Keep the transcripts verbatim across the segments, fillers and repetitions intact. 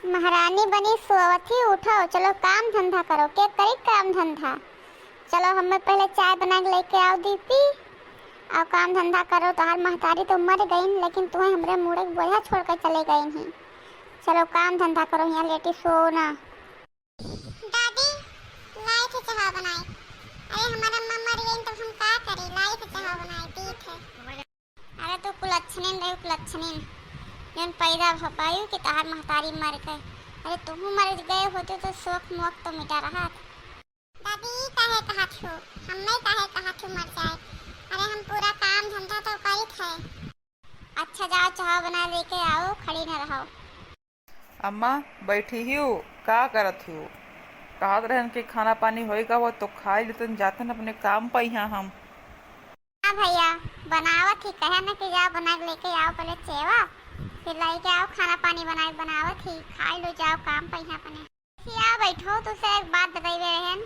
महारानी बनी सोवत ही, उठो, चलो काम धंधा करो। के करी काम धंधा? चलो, हमें पहले चाय बना के लेके आओ दीपी, और काम धंधा करो। तोहार महतारी तो मर गईन, लेकिन तुम्हें हमरे मूड़े के बोझा छोड़ के चले गईन ही। चलो, काम धंधा करो, यहाँ लेटी सो ना। दादी, लाई थे चाह बनाए। अरे, हमार अम्मा मर गईन, तब हम का करी? लाई थे चाह बनाए, दी थे। अरे, तू कुलच्छनीन रही, कुलच्छनीन। जौन पैदा भ-, भयू कि तोहार महतारी मर गए। अरे, तुहू मर गए होते तो शोक मोक तो मिटा रहत। दादी, ई काहे कहत हो? हम्मे काहे कहत हो मर जाए? अरे, हम पूरा काम धंधा तो करित है। अच्छा, जाओ, चाह बना लेके आओ, खड़ी न रहो। अम्मा, बैठी ही हो, का करत ही हो? कहत रहन कि खाना पानी होई गवा तो खाई लेतन, जातन अपने काम पे यहाँ हम। हाँ भैया, बनावत ही, कहे न कि जाओ बना के लेके आओ पहले चेवा, फिर लेके आओ खाना पानी बना के, बनावत ही, खाई लो, जाओ काम पे यहाँ अपने। खिया बैठो, तुसे एक बात बतइबे रहन।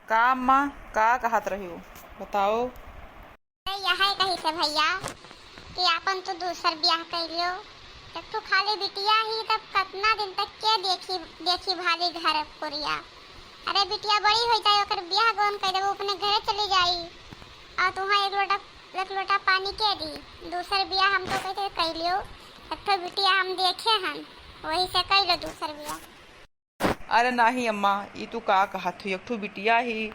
का अम्मा, का कहत रही हो? बताओ। अरे यह कही थे भैया कि आपन तू दूसर ब्याह कर लियो, एक ठो खाली बिटिया ही, तब कितना दिन तक के देखी, देखी भाली घर पुरिया। अरे बिटिया बड़ी हो जाए, ओकर ब्याह गौन कर देबो, अपने घरे चली जाई, और तुहाँ एक लोटा, एक लोटा पानी के दी। दूसर ब्याह हम तो कहते कर लियो, एक ठो बिटिया हम देखे हन, वही से कर लो दूसर ब्याह। अरे नाही अम्मा, ई तू का कहत हो? एक ठो बिटिया ही,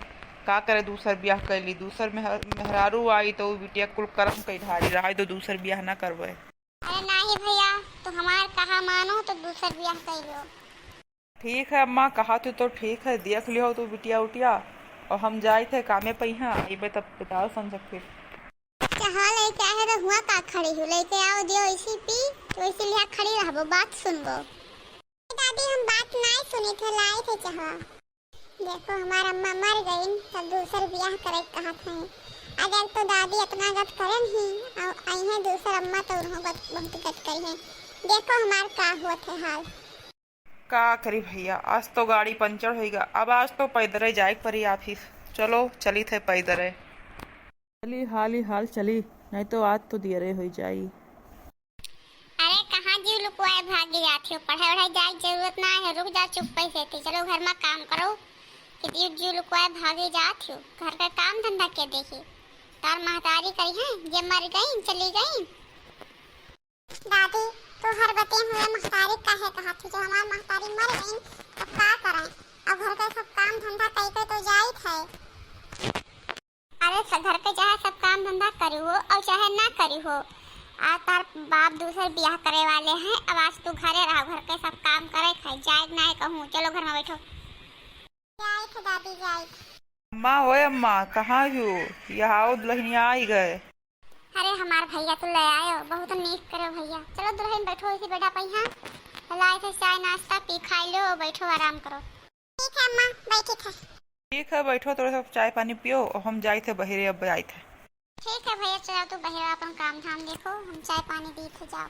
का करे दूसर ब्याह कर ली? दूसर मेहर-, मेहरारू आई तो उ बिटिया कुल करम कई ढारी रहा, तो दूसर ब्याह ना करबे। अरे नाही भैया, तू हमार कहा मानो तो दूसर ब्याह कर लो। ठीक है अम्मा, कहत हो तो ठीक है, देख लियो तू बिटिया उटिया, और हम जाइत है कामे पे, यहाँ अइबे तब बताओ संझक फिर। चाह लेके आए हैं तो हुआ का खड़ी हो, लेके आओ, दियो इसी पी, तो इसी लिहा खड़ी रहबो, बात सुनबो। दादी, हम बात नाय सुनी थे, लाई थे चाह। देखो, हमार अम्मा मर गईन, तब दूसर बियाह करे के कहत हैं। अगर तो दादी इतना गत करन ही, और आई हैं दूसर अम्मा तो उन्हों गत, बहुत गत करी हैं। देखो, हमार का हुआ थे हाल। का करी भैया, आज तो गाड़ी पंचर होइगा, अब आज तो पैदरे जाए के परी ऑफिस। चलो, चली थे पैदरे। चली, हाली हाल चली, नहीं तो आज तो दियरे होई जाई। अरे, कहाँ जीव लुकुआए भागी जात हो? पढ़े वढ़े जाए के जरूरत ना है, रुक जा चुप्पे से। ती चलो घर में काम करो कि जीव, जीव लुकुआए भागी जात हो। घर का काम धंधा के देखी? तार महतारी करी हैं, जे मर गई, चली गई। दादी, तू हर बते हुए महतारी काहे कहत हो? जो हमार महतारी मर गई, तब का करें? अब घर का सब काम धंधा कई के तो जाइत है। अरे, स-, घर के चाहे सब काम धंधा करी हो और चाहे ना करी हो, आज तार बाप दूसर बियाह करे वाले हैं। अब आज तू घरे रहो, घर के सब काम करे खाए, जाए ना है कहूँ। चलो घर में बैठो। जाए थे दादी, जाए थे। अम्मा, ओए अम्मा, कहाँ हो? यहाँ आओ, दुल्हनिया आई गए। अरे हमार भैया, तू ले आयो, बहुत नीक करो भैया। चलो दुल्हन बैठो, इसी बैठा पे यहाँ। लाए थे चाय नाश्ता, पी खाई लो, बैठो आराम करो। ठीक है अम्मा, बैठी थे। ठीक है, बैठो, थोड़ा सा चाय पानी पियो और हम जाइत है बहरे, अब जाइत है। ठीक है भैया, चलो तू बहरे अपन काम धाम देखो, हम चाय पानी दी थे, जाओ।